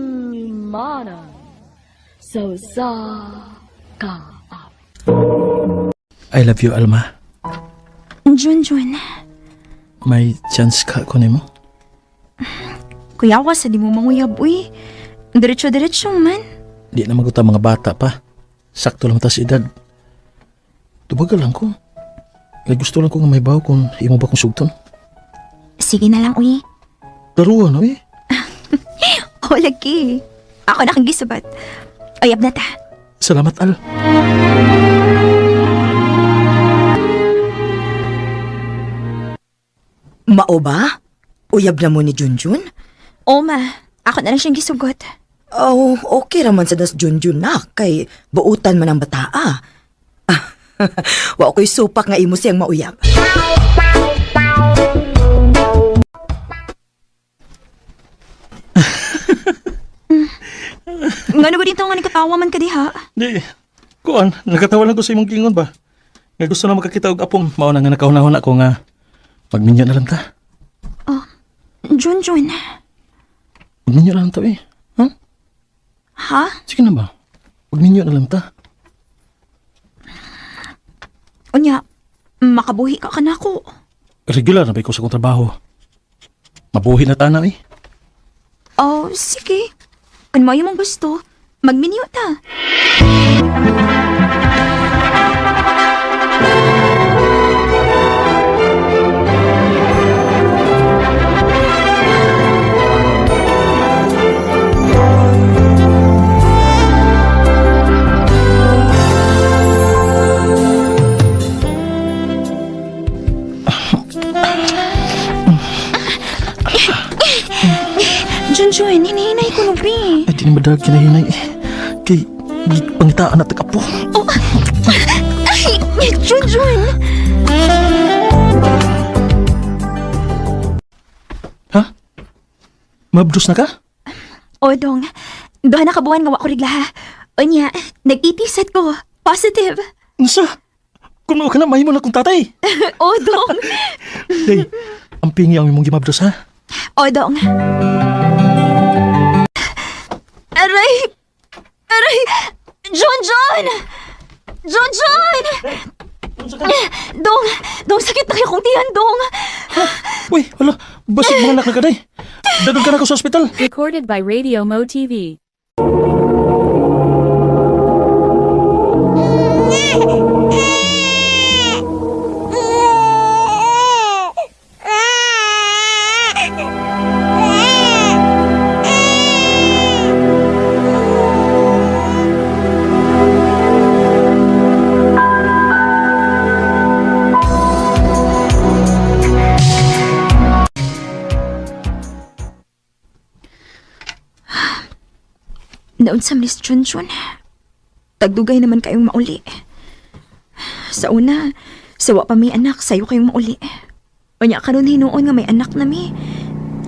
Handumanan sa usa ka I love you, Alma. Junjun, May chance ka ko nimo? kuyawa sa di mo manguyab, uy. Diretso-diretso man. Di na maguta mga bata pa. Sakto lang ta sa edad. Tubagal lang ko. Kay gusto lang ko nga may bawo kung imo ba kong sugton. Sige na lang, uy. Laruan, oy. O, lagi. Ako na kang gisubat. Uyab na ta. Salamat, Al. Mao ba? Uyab na mo ni Junjun? O, ma. Ako na lang siyang gisugot. Oh, okay raman sa das Junjun na kay buutan man ang bataa. Wa ko'y supak nga imo siyang mauyab. Ngano ba dito nga nagkatawa man ka diha? Di, kuan, nagkatawa lang ko sa imong gingon ba? Nga gusto na makakita og apong. Mao na nga nakahuna-huna ko nga magminyo na lang ta. Junjun. Magminyo na lang ta, eh. Ha? Ha? Sige na ba? Magminyo na lang ta. Unya, makabuhi ka kanako. Regular na ba ikaw sa kong trabaho? Mabuhi na tanaw eh. Oh, sige. Kung mo mong gusto, magminyo ta. Junjun, hinihinay ko no, be. Ay, di na madag kinahinay eh. Kay, pangitaan na tag-apo. Oh, ay, Junjun! Ha? Mabdos na ka? O, dong. Duha na kabuan nga wa ko regla, ha. Unya, nag-itisat ko. Positive. Unsa? Kung mao ka na, mahimo na kong tatay. O, dong. Day, ang pingi ang imong gimabdos ha? O, dong. Aray! Aray! John John! John John! Dong! Dong, sakit na kayo kong tiyan, dong! Uy, wala. Basig mga anak na ka, day. Dadon ka na ko sa ospital. Recorded by Radio Mo TV. Naunsa man ni Chun Chun. Tagdugay naman kayong mauli. Sa una, sa wa pa may anak, sayo kayong mauli. Unya karon hinuon nga may anak na mi.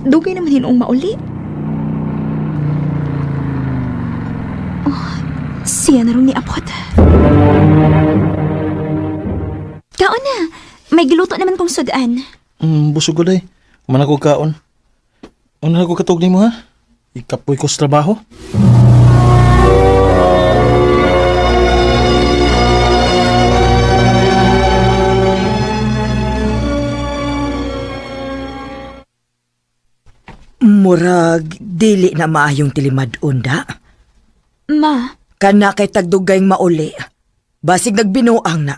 Dugay naman hinuong mauli. Oh, siya na ron ni Apot. Kaon na, may giluto naman kong sudan. Busog ko, day. Umana ko kaon. Una na ko katog nimo ha? Ikapoy ko sa trabaho. Murag dili na maayong tilimad-on da. Ma, Kana kay tagdugay mauli. Basig nagbinuang na.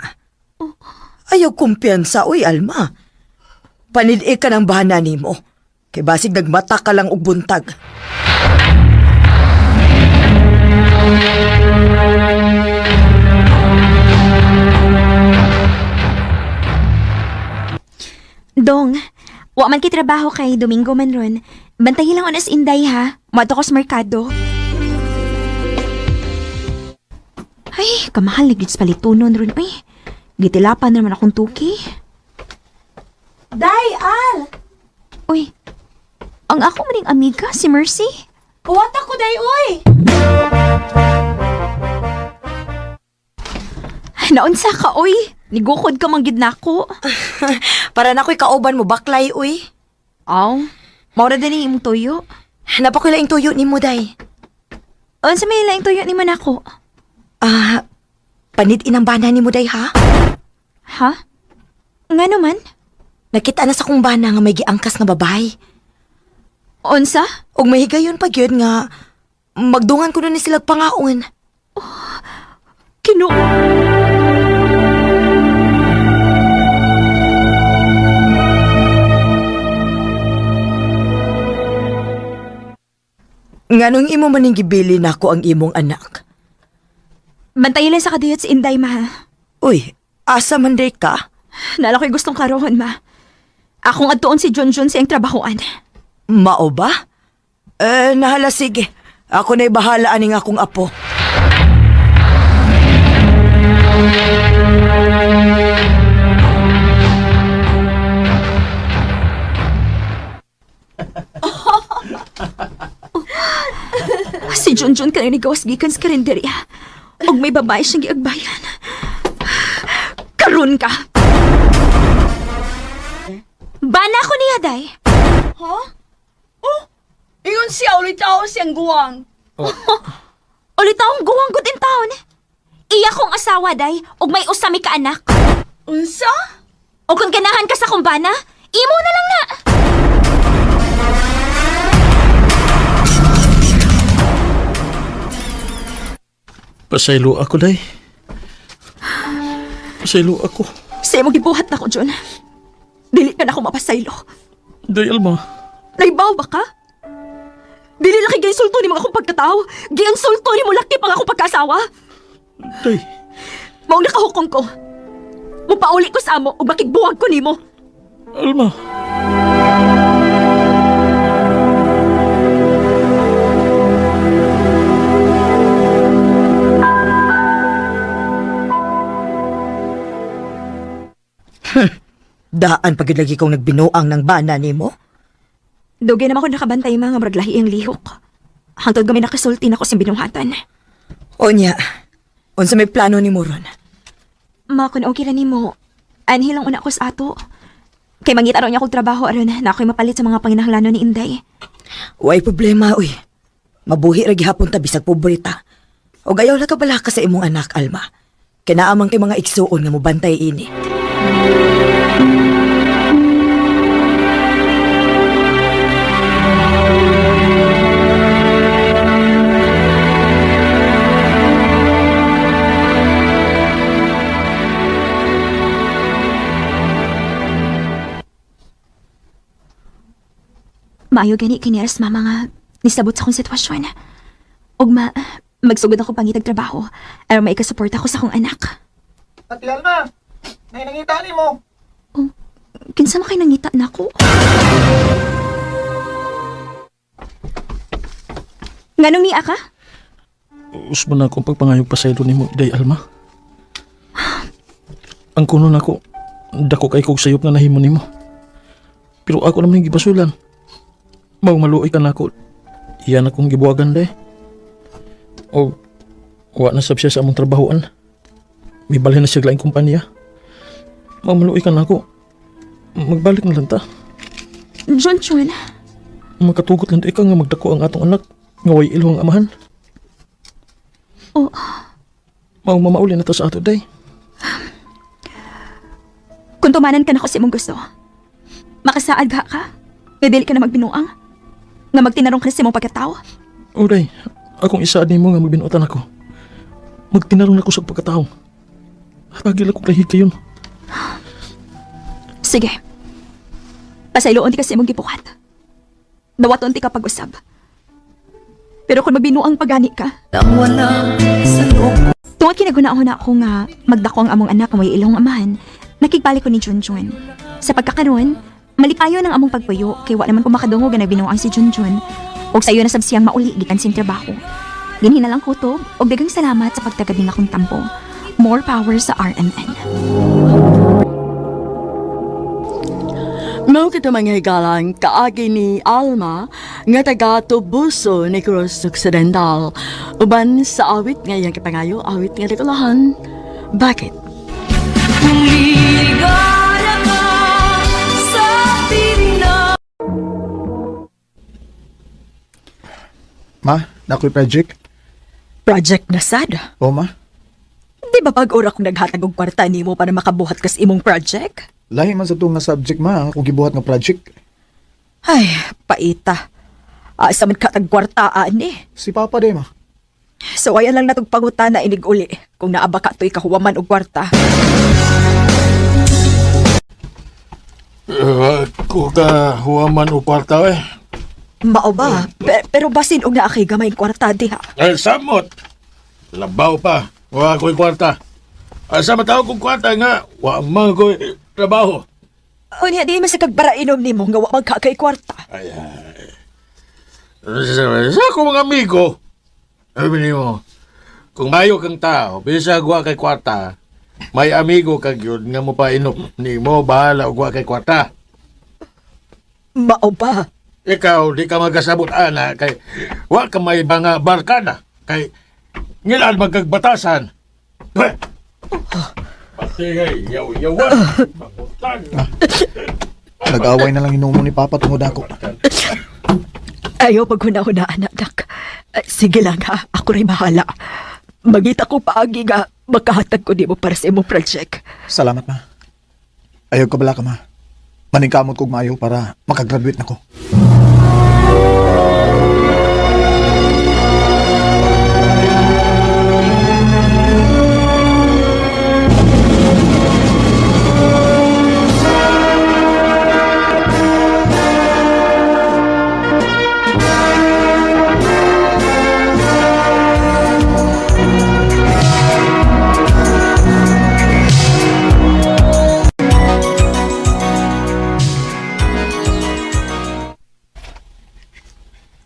Ayaw kumpiyansa, uy, Alma. Panid-i ka ng bahana nimo. Kay basig nagmata ka lang og buntag. Dong, wa man kay trabaho kay Domingo man ron. Bantayi lang onas Inday ha. Moadto ko sa merkado. Ay, kamahal na gyud sa palitunon ron uy. Gitilapan naman akong tuki. Day, Al! Uy, ang ako maning amiga si Mercy. Kuwata ko, day, uy! Naunsa ka uy. Nigukod ka man gyud nako. Para na ko'y kauban mo baklay, uy. Aw, Maura din ni imong tuyo. Napakilaing tuyo ni mo, day. Unsa may laing tuyo ni man ako? Ah, panit inang bana ni mo, day, ha? Ha? Nga naman? Nakita na sa kong bana nga may giangkas nga babae. Unsa? Og mahigayon pa gyud nga magdungan ko nun ni sila pangaon. Kinu... Nganong imo maning gibili nako ang imong anak? Bantayan lang sa kadiyot si Inday, ma. Uy, asa man day ka? Nala ko'y gustong klarohon, ma. Akong adtuon si Junjun sa iyang trabahoan. Mao ba? Eh, nahala sige. Ako na'y bahala aning akong apo. Si Junjun kanang nigawas gikan sa karinderya. Og may babae siyang giagbayan. Karon ka! Bana ko niya, day. Oh, Ingon siya ulit tao siyang guwang. Ulit akong guwang good in town. Iya kong asawa, day, og may usami ka anak. Unsa? O kung ganahan ka sa kumbana, imo na lang na. Pasaylo ako, day. Pasaylo ako. Sa imo gibuhat na ko, Jun. Dili ka na ako mapasaylo. Day, Alma. Naibaw ba ka? Dili lang kay giinsulto ni mga akong pagkatao. Giinsulto ni mo laki pang akong pagkasawa. Day, Maong nakahukong ko. Mupauli ko sa amo ug makigbuwag ko nimo. Alma. Daan pagid lagi kong nagbinuang ng bana nimo. Dugay naman ko nakabantay mga murag lahi ang lihok. Hangtod gamay nakasulti na ko sa binuhatan. Onya, unsa may plano nimo ron? Ma, kung okay ra nimo, anhi lang una ko sa ato. Kay mangita raw niya akong trabaho aron na ako'y mapalit sa mga panginahanglanon ni Inday. Way problema, uy. Mabuhi ra gihapon ta bisag pobre ta. Og ayaw la ka balaka sa imong anak, Alma. Kay naa man kay mga igsuon nga mobantay ini. Maayo gani kay Neres mama nga nisabot sa akong sitwasyon. Ug ma, magsugod ako pangitag trabaho aron maikasuporta ko sa akong anak. Ate Alma, may nangita ni mo. Kinsa man kay nangita nako? Nganong niya ka? Usman na akong pagpangayog pasaylo nimo, Day Alma. Ang kuno nako, dako kay kog sayop nga nahimo nimo. Pero ako naman yung gibasulan. Maong maluoy ka nako. Iyan akong gibuwagan, day. O, wa na sab siya sa among trabahoan. Mibalhin na siya laing kumpanya. Maong maluoy ka nako. Magbalik na lang ta. John Chun, Makatugot lang ikaw nga magdako ang atong anak. Nga way ilong amahan. Oh. Maong mamauli na ta sa ato, day. Kung tumanan ka na ko sa imong gusto, makasaad ka ka, nga dili ka na magbinuang, nga magtinarong ka sa imong pagkatao. Uray, akong isaad nimo nga magbinuotan ako. Magtinarong ako sa pagkatao. Hatagil ako lahig kayon. Sige. Pasayloon ti ka sa imong gibuhat. Dawaton ti ka pag-usab. Pero kung magbinuang pagani ka, tungod kinagunahon na ako nga magdako ang among anak nga may ilong amahan, nakigbalik ko ni Junjun. Sa pagkakaroon, malipayon ang among pagpuyo kay wa naman ko makadungog nga nagbinuang si Junjun. Og sayo na sab siyang mauli gikan sin trabaho. Dinhi na lang kutob og daghang salamat sa pagtagad ning akong tampo. More power sa RMN. Mao kito mga higalang kaagi ni Alma nga taga Tubuso ni Cruz Occidental. Uban sa awit nga iyang kipangayo, awit nga dakulahan. Bakit? Ma, nakoy project. Project na sad. O ma, Di ba pag-ora kong naghatag og kwarta nimo para makabuhat kas imong project? lahi man sa tuong nga subject ma, akong gibuhat nga project. Ay, paita. Asa man ka tag kwarta ani. Si Papa day ma. So ayan lang natog pangutana inig uli kung naaba ka to'y kahuwaman og kwarta. Ko ka huwaman o kwarta eh. Mao ba? Pero basin og naa kay gamay kwarta diha. Eh, samot. Labaw pa. Wa ko'y kwarta. Asa matawag kong kwarta nga, wa man ko'y trabaho. Unya di man sa kagbarainom nimo nga wa man ka kay kwarta. Ay, ay. Sa akong mga amigo, sabi nimo, kung mayo kang tao, bisag wa kay kwarta, may amigo kag yun nga mo painom nimo, bahala og wa kay kwarta. Mao ba? Ikaw, di ka magkasabot, ana, kay wa ka may mga barkada, kay ngilan magkagbatasan. Weh! Pati kay yaw-yawan, mabutan. Nag-away na lang inumo ni Papa tungod ako. Ayaw paghuna-huna anak nak. Sige lang ha, ako rin bahala. Magita ko paagi nga makahatag ko nimo para sa imong project. Salamat ma. Ayaw ka bala ka ma. Maningkamot kog maayo para makagraduate na ko.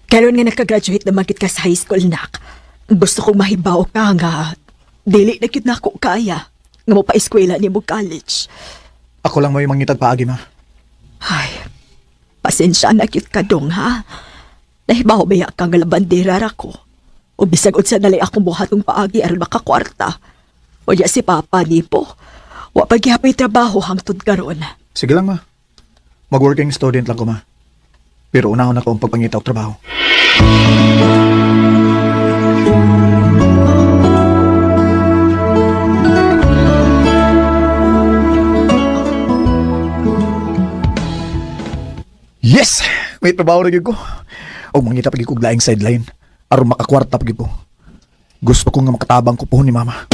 Karon nga nakagraduate naman kit ka sa high school nak. Gusto kong mahibaw ka nga dili na kit nako kaya nga mo pa eskwela nimo college. Ako lang may mangitag paagi ma. Ay, pasensya na kit ka dong ha. Nahibaw ba ka nga labandera ra ko. O bisag unsa nalay akong buhatong paagi aron makakwarta. O ya si Papa nipo. Wa pa gihapon trabaho hangtod karon. Sige lang ma. Mag-working student lang ko ma. Pero unahon ako ang pagpangita og trabaho. Yes! May trabaho na gyud ko. Og mangita pag og laing sideline aron makakwarta pag ko. Gusto ko nga makatabang ko puhon ni mama.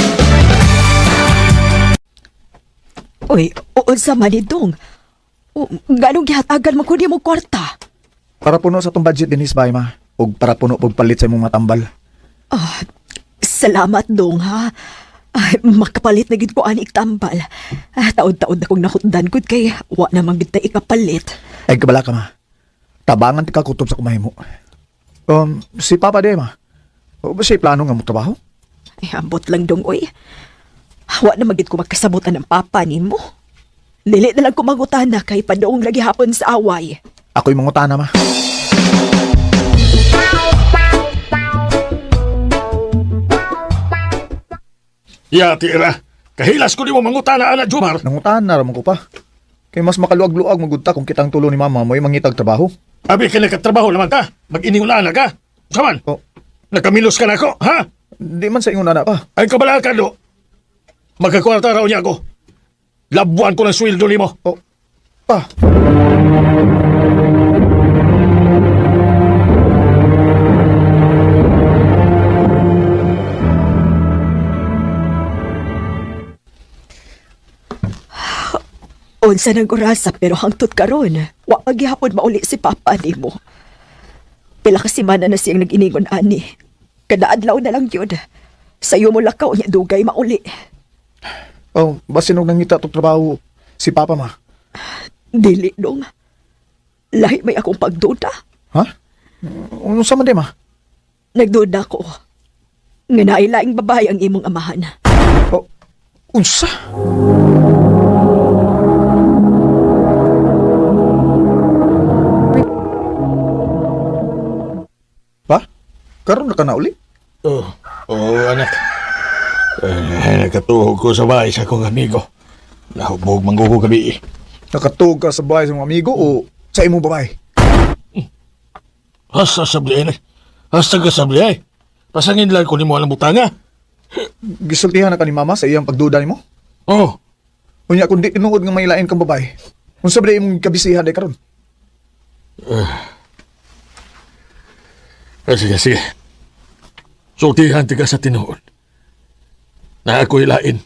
Uy, unsa man ni dong? O, Nganong gihatagan man ko nimo kwarta? Para puno sa tong budget dinhi sa bahay ma. Og para puno pag palit sa imong matambal. Ah, salamat dong ha. Ay, makapalit na gid ko ani tambal. Ah, taod-taod akong nahutdan gud kay wa namang gid ta ikapalit. Ay kabala ka ma. Tabangan ti ka kutob sa kumahimo. Si Papa de ma. O ba siya plano nga mo trabaho? Ay, ambot lang dong oy. Wa na magid ko magkasabutan ng papa nimo. Dili na lang ko mangutana kay padoong lagi hapon sa away. Ako'y mangutana ma. Ya, tira. Kahilas ko nimo mangutana, ana, Jumar. Nangutana ra man ko pa. Kay mas makaluag-luag magudta kung kitang tulo ni mama mo'y mangitag trabaho. Abi ka nagkatrabaho naman ka. Mag-iningulaan na ka. Saman, O, nagkamilos ka na ako, ha? di man sa ingon ana pa. Ay kabala ka, do. Magkakwarta raw niya ako. Labuan ko ng sweldo nimo. O, pa. Unsa nang orasa pero hangtod karon, wa pa gihapon mauli si papa nimo. Pila ka semana na siyang nag-iningon ani. Kada adlaw na lang yun. Sayo mo lakaw niya dugay mauli. Oh, basin og nangita tog trabaho si Papa ma. Dili dong. Lahi may akong pagduda. Ha? Unsa man di ma? Nagduda ko. Nga nailaing babae ang imong amahan. O, unsa? Pa? Karon na ka na uli? Oh, oh anak. Eh, nagkatuhog ko sa bahay sa akong amigo. Nahubog manggugo gabi. Nakatuog ka sa bahay sa mga amigo o sa imong babae? Asa sa bliin eh. Hasta ka sabli ay. Pasangin lang ko nimo alang butanga. Gisultihan na ka ni mama sa iyang pagduda nimo. Oh, Unya kung di tinuod nga may lain kang babae. Unsa ba imong kabisihan day karon? Ah, sige, sige. Sultihan tika sa tinuod. Na ako'y lain,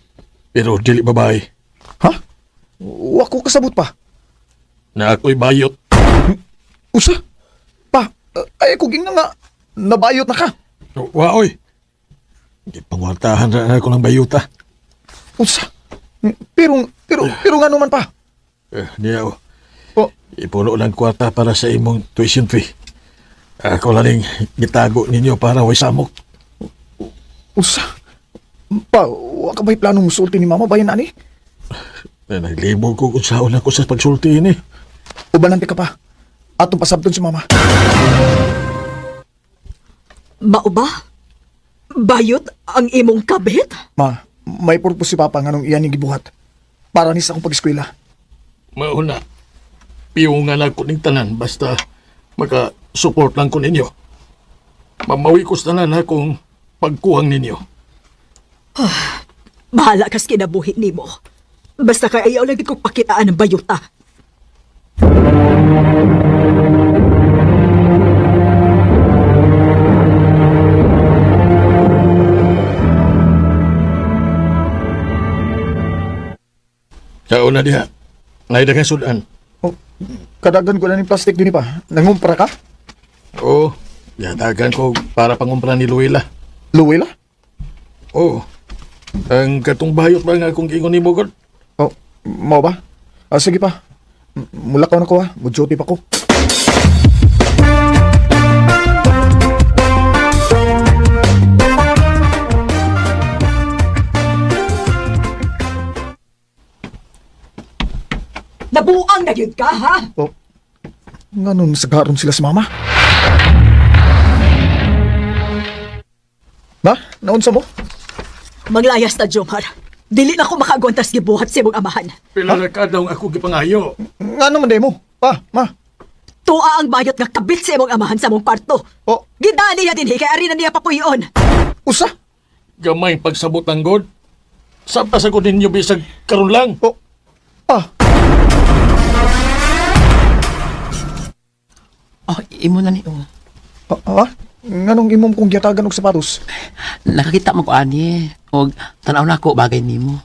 pero dili babae. Ha? Wa ko kasabot pa. Na ako'y bayot. Usa? Pa, ay ko ging nga nabayot na ka. Waoy. Gipangwartahan na ako ng bayuta. Usa? Pero pero pero nga naman pa. Eh, niya oh. Oh, Ipuno lang kwarta para sa imong tuition fee. Ako lang ning gitago ninyo para way samok. usa? Pa, wa ka ba'y planong musulti ni mama bayan ani? Eh, naglibog ko kung saan ako sa pagsulti ini. Ubanan ka pa. Atong pasabton si mama. Mao ba? Bayot ang imong kabit? Ma, may purpose si Papa nganong iyan yung gibuhat. Para ni sa akong pag-eskwela. Mauna, piyungan ako ning tanan basta maka-support lang ko ninyo. Mamawi ko sa tanan akong pagkuhang ninyo. Bahala kas kinabuhi nimo. Basta kay ayaw lang gid kong pakitaan ang bayota. Kauna diha, naidagang sudan. Oh, kadagan ko na ni plastic din pa. Nangumpra ka? Oo, yatagan ko para pangumpra ni Luila. Luwila? Oo, ang katong bayot ba nga akong ingon nimo God? Oh, mau ba? Ah, sige pa. Mulakaw na ko ha. Mudyote pa ko. Nabuang na gyud ka, ha? Oh, nganon sagaron sila sa mama? Ma, naunsa mo? Maglayas na, Jomar. Dili na ko makaagwantas gibuhat sa imong amahan. Pila na kadlawng ako gipangayo. Ngano man day mo? Pa, ma. Tuwa ang bayot nga kabit sa imong amahan sa mong kwarto. Oh, Gidali niya dinhi kay ari na niya papuyon. usa? Gamay pagsabot ang God. Sabta sa ko ninyo bisag karon lang. Oh, ah, Oh, imo na ni oh. ah, ah? Nganong imong kong giyatagan og sapatos? Nakakita mo ko ani. Og tan-aw na ako bagay nimo.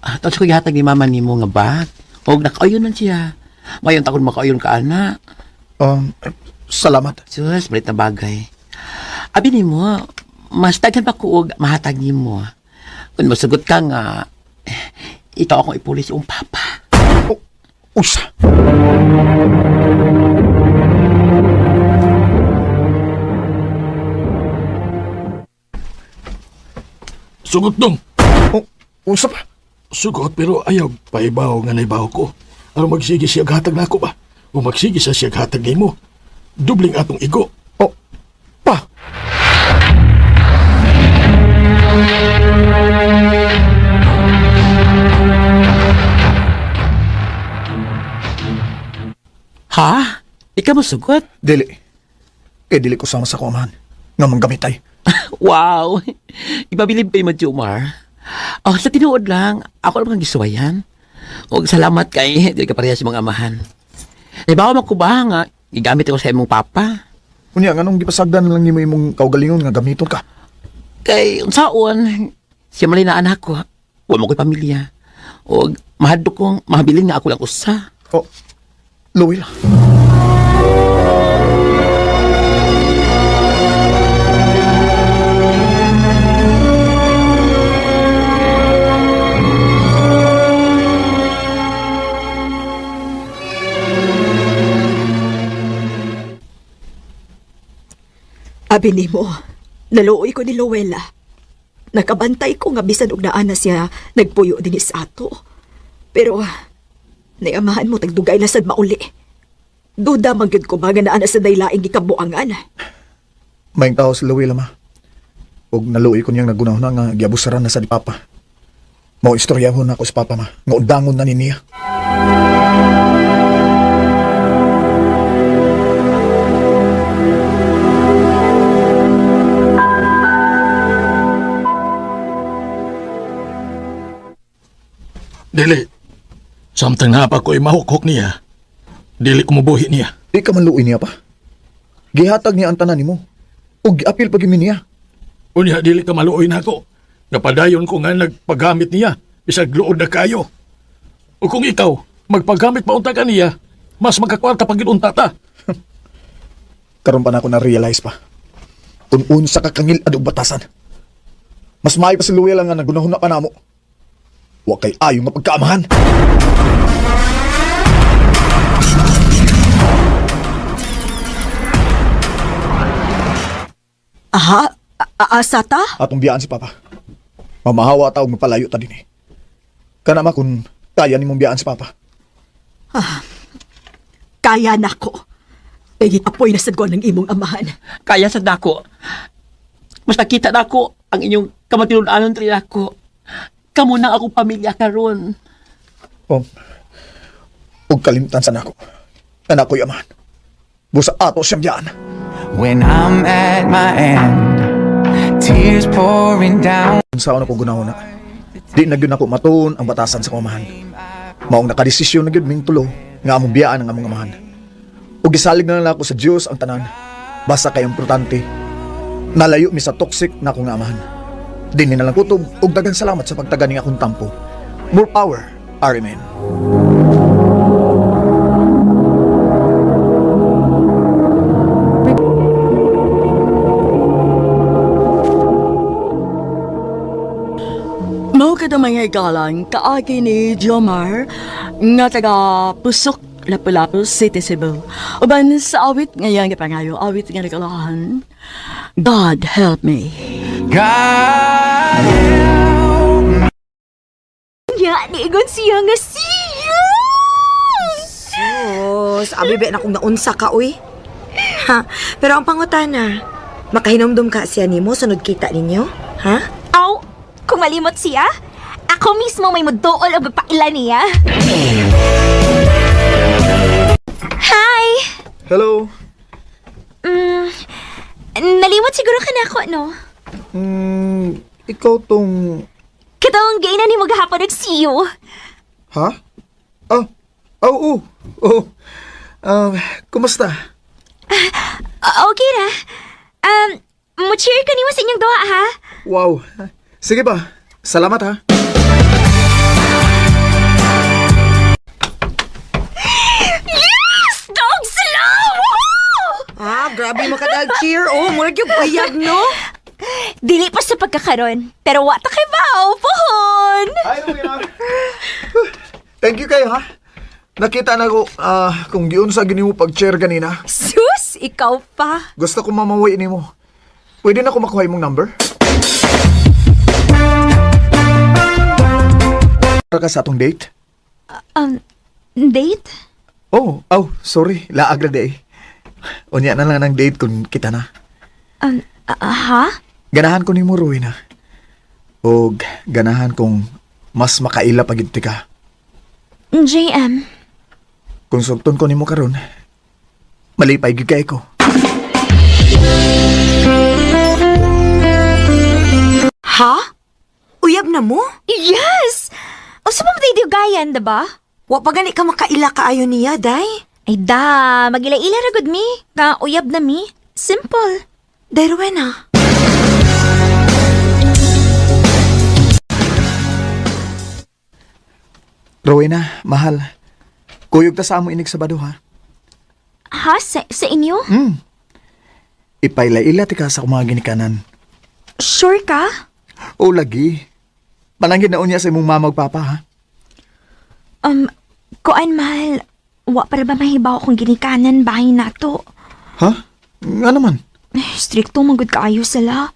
Ah, tapos ko gihatag ni mama nimo nga bag. Og nakauyon man siya. Mayon takon makauyon ka ana. Salamat. Sus, malit na bagay. Abi nimo, mas daghan pa ko og mahatag nimo. Kung mosugot ka nga, eh, ikaw akong ipulis ang papa. Oh, usa. Sugot dong. Oh, usa pa. Sugot pero ayaw paibaw nga naibaw ko. Aron magsige siya hatag nako ba? O magsige sa siya hatag nimo. Dubling atong igo. Oh, pa. Ha? Ikaw mosugot? Dili. Kay dili ko sama sa akong amahan. Nga manggamitay. Wow! Ipabilib kayo mo, Jomar. Oh, sa tinuod lang, ako lang ang gisuwayan. Og salamat kay dili ka pareha sa mga amahan. Nabawa man ko ba nga gigamit ko sa imong papa? Unya, nganong gipasagdan lang nimo imong kaugalingon nga gamiton ka? Kay unsaon, siya mali na anak ko. Wa mo ko'y pamilya. Og mahadlok kong mahabilin nga ako lang usa. Oh, Luwila. Abi nimo, naluoy ko ni Luella. Nakabantay ko nga bisan og naa na siya nagpuyo dinhi sa ato. Pero naiamahan mo tagdugay na sad mauli. Duda man gyud ko ba nga naa na sad laing gikabuangan. Maing tao si Luwila, ma. Og naluoy ko niyang nagunaw na nga giabusaran na sa di papa. Mao istoryahon na ako sa papa, ma. Nga undangon na ni niya. Dili. Samtang naa pa ko'y mahukhok niya, dili ko mubuhi niya. Di ka man luoy niya pa. Gihatag niya ang tanan nimo. Ug giapil pa gyud mi niya. Unya, dili ka maluoy nako. Napadayon ko nga nagpagamit niya, bisag luod na kayo. O kung ikaw, magpagamit pa unta ka niya, mas magkakwarta pag unta ta. Karon pa na ako na-realize pa. Kung unsa ka kangil og batasan. Mas maayo pa si Luya lang nga nagunahuna pa namo. Wa kay ayo nga pagkaamahan. Aha, asa ta? Atong biyaan si Papa. Mamahawa ta og mapalayo ta dinhi. Kana ma kung kaya nimong biyaan si Papa. Kaya nako. Kay apoy na sad ko ng imong amahan. Kaya sa dako. Mas nakita nako ang inyong kamatinud-anon tri ako. Kamo na akong pamilya karon. Oh. Ug kalimtan sa nako. Anak ko'y amahan. Busa ato siyang biyaan. When I'm at my end, tears pouring down. Unsaon ako gunahon na. Di na gyud nako matuon ang batasan sa akong amahan. Maong nakadesisyon na gyud ming tulo nga among biyaan ang among amahan. Ug gisalig na lang ako sa Dios ang tanan. Basta kay importante nalayo mi sa toxic na akong amahan. Dinhi na lang kutob ug daghang salamat sa pagtaga ning akong tampo. More power, RMN. Mao kada mga igalang kaagi ni Jomar nga taga Pusok, Lapu-Lapu City, Cebu. Uban sa awit ngayang gipangayo, awit nga nagkalahan. God help me. God help me. Nya, niingon siya nga siya! Sus, abi ba na kung naunsa ka, uy. Ha, pero ang pangutana, makahinomdom ka siya nimo sunod kita ninyo? Ha? Aw, kung malimot siya, ako mismo may muduol o paila niya. Hi! Hello. Nalimot siguro ka na ako, no? Ikaw tong Katong gay na ni mo gahapon nag-see you. Ha? Oh. Oh, oh. Oh. Kumusta? Okay ra. Mo-cheer ka nimo sa inyong duha, ha? Wow. Sige ba? Salamat ha. Yes! Dog sila! Woohoo! Ah, grabe makadal cheer. Oh, murag yung uyab, no? Dili pa sa pagkakaron, pero wa ta kay bao, pohon! Hi, Rowena. Thank you kayo ha. Nakita na ko kung giunsa gini mo pag-chair ganina. Sus, ikaw pa. Gusto ko mamawi nimo. Pwede na ko makuha imong number? Para ka sa atong date? Date? Oh, oh, sorry. Laag ra day. Unya na lang ang date kung kita na. Ha? Ganahan ko nimo, Rowena. Og ganahan kong mas makaila pag ka. JM, Kung sugton ko nimo karon, malipay gyud kay ko. Ha? Uyab na mo? Yes! O sa mga gayan, diba? Wa pa gani ka makaila kaayo niya, day. Ay da, magila-ila ra gud mi. Nga uyab na mi. Simple. Day, Rowena. Rowena, mahal. Kuyog ta sa amo inig Sabado ha. Ha? Sa inyo? Ipaila-ila ti ka sa akong mga ginikanan. Sure ka? O lagi. Pananggid na unya sa imong mama ug papa ha. Kuan mahal, wa para ba mahibaw kung ginikanan bahay nato? Ha? Nga naman. Eh, stricto man gud kaayo sila.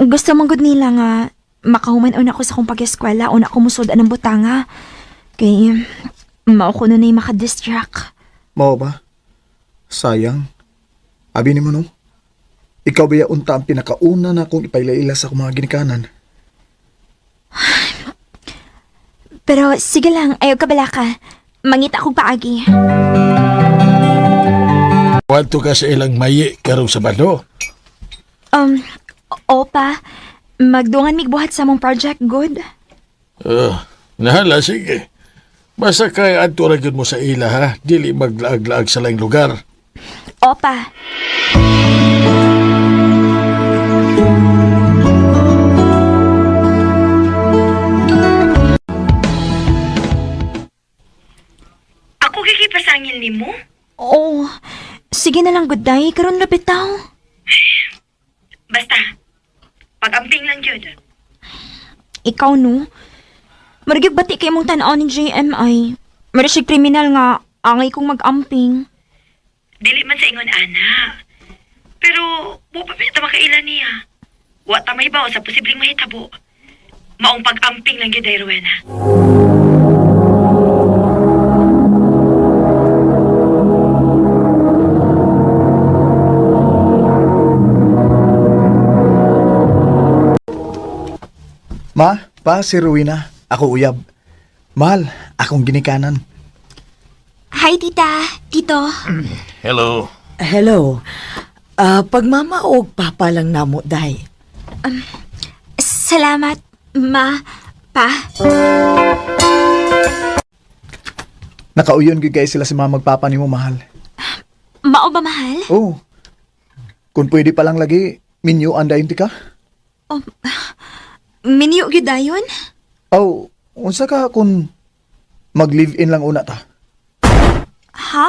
Gusto man gud nila nga makahuman una ko sa akong pag-eskwela, una ko musod anang butanga. Kay mao ko nun ay makadistract. Mao ba? Sayang. Abi nimo no. Ikaw ba unta ang pinakauna na akong ipaila-ila sa akong mga ginikanan? Pero sige lang, ayaw ka balaka. Mangita akong paagi. Wadto ka sa ilang mayi karong Sabado. Opa, magdungan migbuhat sa among project, good? Nahala, sige. Basta kay adto ra gyud mo sa ila ha, dili maglaag-laag sa laing lugar. Opa. Ako kikipasangil nimo? Oo. Sige na lang, good day. Karon ra bitaw. Basta, pag-amping lang yun. Ikaw no. Marigig bati kay mong tan-aw ni JMI. Mara siya kriminal nga angay kong mag-amping. Dili man sa ingon ana. Pero wa pa ta makaila niya. Wa ta mahibaw sa posibleng mahitabo. Maong pag-amping lang gyud ay Rowena. Ma, pa, si Rowena. Ako uyab. Mahal, akong ginikanan. Hi, tita. Tito. Hello. Hello. Pagmama og papa lang namo, day. Salamat, ma, pa. Nakauyon gyud kay sila si mama magpapa nimo, mahal. Mao ba, mahal? Oh. Kung pwede pa lang lagi, minyo andayon ti ka? Oh, minyo gyud dayon? Aw, unsa ka kung mag-live-in lang una ta? Ha?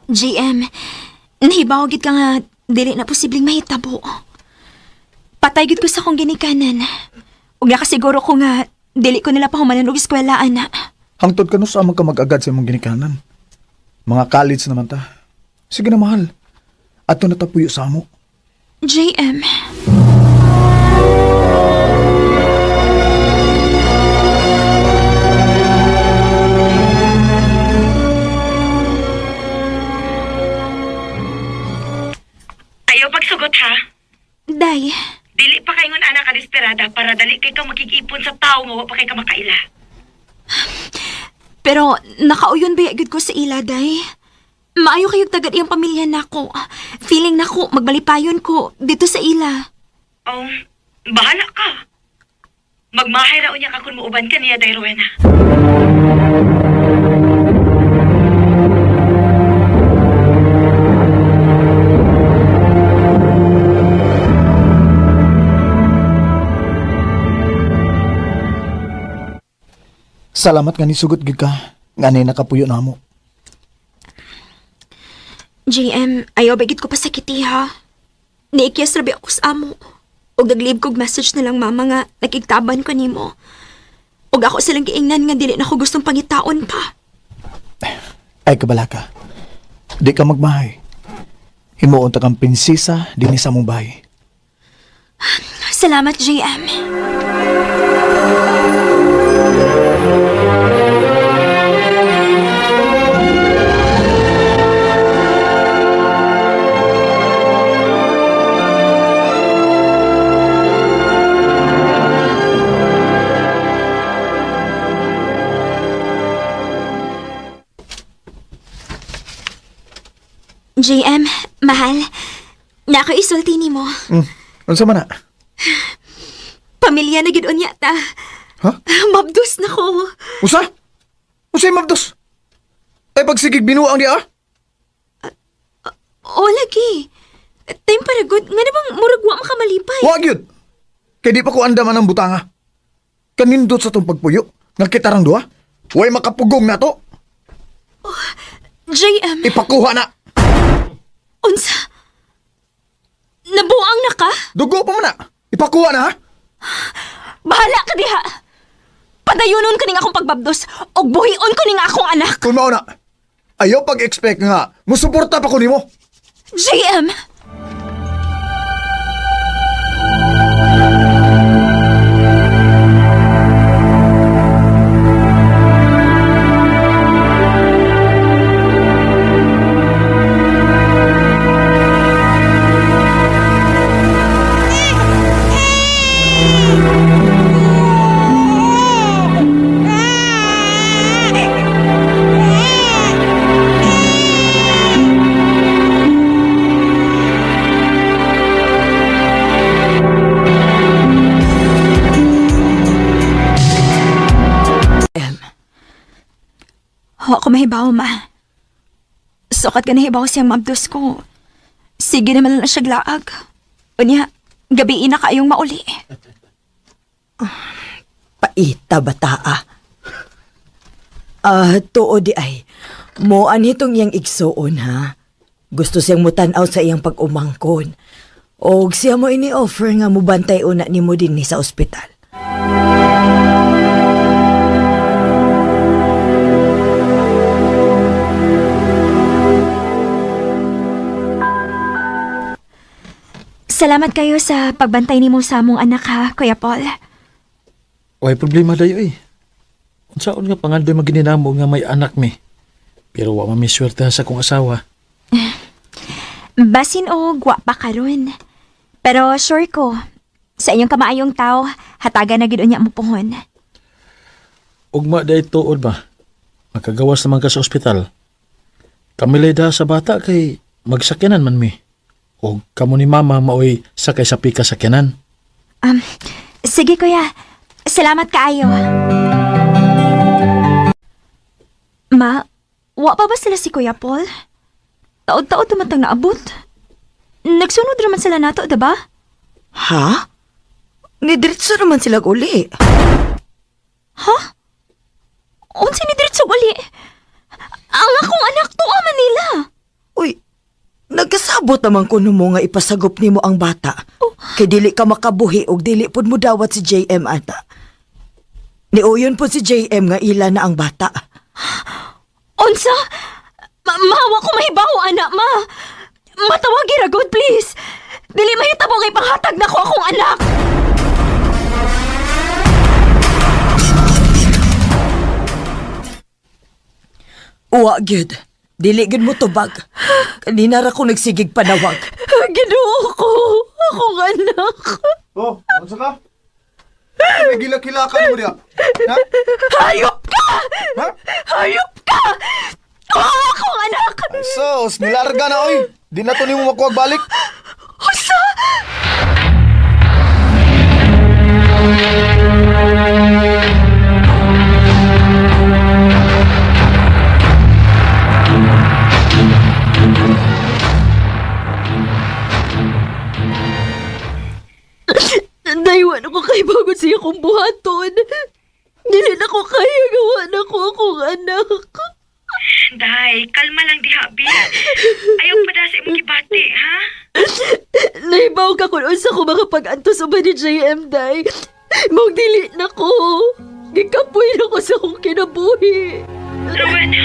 GM, nahibaw gid ka nga dili na posibleng mahitabo. Patay gid ko sa akong ginikanan. Ug nakasiguro ko nga dili ko nila pahumanan og eskwela ana. Hangtod ka no sa ka mag-agad sa imong ginikanan. Mga college naman ta. Sige na, mahal. Ato na tapuyo sa amo. JM. Ayaw pagsugot ha. Day, Dili pa kay ingon ana ka desperada para dali kay ka makig-ipon sa tao nga wa pa kay ka makaila. pero nakauyon ba gid ko sa ila, day? Maayo kayog tagad iyang pamilya nako. Feeling nako magbalipayon ko dito sa ila. Oh, bahala ka. Magmahay ra unya ka kung muuban ka niya, Day Rowena. Salamat nga nisugot gyud ka. Nga ni nakapuyo na mo. JM, ayaw ba gid ko pasakiti ha? Niikyas rabi ako sa amo. Og nag-leave kog message na lang mama nga nakigtaban ko nimo. Og ako silang giingnan nga dili na ko gustong pangitaon pa. Ay kabala ka. Di ka magmahay. Himuon ta kang prinsesa dinhi sa mong bahay. Salamat, JM. JM, mahal. Nakaisulti nimo. Unsa man na? Pamilya na gid unya ta. Ha? Mabdos na ko. Usa? Unsay mabdos? Ay pagsigig binuang di ah? O lagi. Time para good. Nga na bang murag wa makamalipay? Wa gyud. Kay di pa ko andaman ang butanga. Kanindot sa tong pagpuyo. Nga kitarang duha. Way makapugong na to. JM, Ipakuha na. unsa? Nabuang na ka? Dugo pa man na. Ipakuha na ha. Bahala ka diha. Padayunon ko ning akong pagbabdos og buhion ko ning akong anak. Kung mao na. Ayaw pag-expect nga. Musuporta pa ko nimo. JM! Wa ko mahibaw, ma. Sukat ka nahibaw siyang maabdos ko. Sige naman lang siya glaag. Unya, gabi na kaayong mauli. Paita bataa. Ah, tuo di ay. Mo anitong iyang igsuon ha. Gusto siyang mutanaw sa iyang pag-umangkon. Og siya mo ini-offer nga mubantay una nimo dinhi sa ospital. Salamat kayo sa pagbantay nimo sa among anak ha, Kuya Paul. Way problema dayo eh. Unsaon nga pangandoy magininamo nga may anak mi. Pero wa man mi swerte sa akong asawa. Basin o wa pa karon. Pero sure ko, sa inyong kamaayong tao, hatagan na gid unya mo pohon. Ugma day tuod ba? Makagawas naman ka sa ospital. Kamilay da sa bata kay magsakyanan man mi. O kamo ni mama maoy sakay sa pika sakyanan. Um, sige kuya, salamat kaayo. Ma, wa pa ba sila si Kuya Paul? Taod-taod naman tang naabot. Nagsunod naman sila nato, diba? Ha? Nidiretso naman sila uli. Ha? Unsa ni diretso uli? Ang akong anak tuwa Manila. Uy, nagkasabot naman kuno mo nga ipasagop nimo ang bata. Kay dili ka makabuhi og dili pud mo dawat si JM ata. Niuyon po si JM nga ila na ang bata. Unsa? Ma, mawa ko mahibaw, anak, ma. Matawagi ra god, please. Dili mahitabo kay panghatag na ko akong anak. Uwa gyud. Dili gyud mo tubag. Kanina ra ko nagsigig panawag. Ginoo ko, akong anak. Oh, unsa ka? May gila-kila ka mo diya. Ha? Hayop ka! Ha? Hayop ka! Kawawa akong anak. Sus, nilarga na oy. Di na to nimo makuha balik. Unsa? Naiwan ako kay bago siya kong buhaton. Dili na ko kaya gawa na ko akong anak. Day, kalma lang diha, Bi. Ayaw pa da sa imong gibati, ha? Naibaw ka kung unsa ko makapag-antos uban ni JM, day. Mong dili na ko. Gikapoy na ko sa akong kinabuhi. Rowena.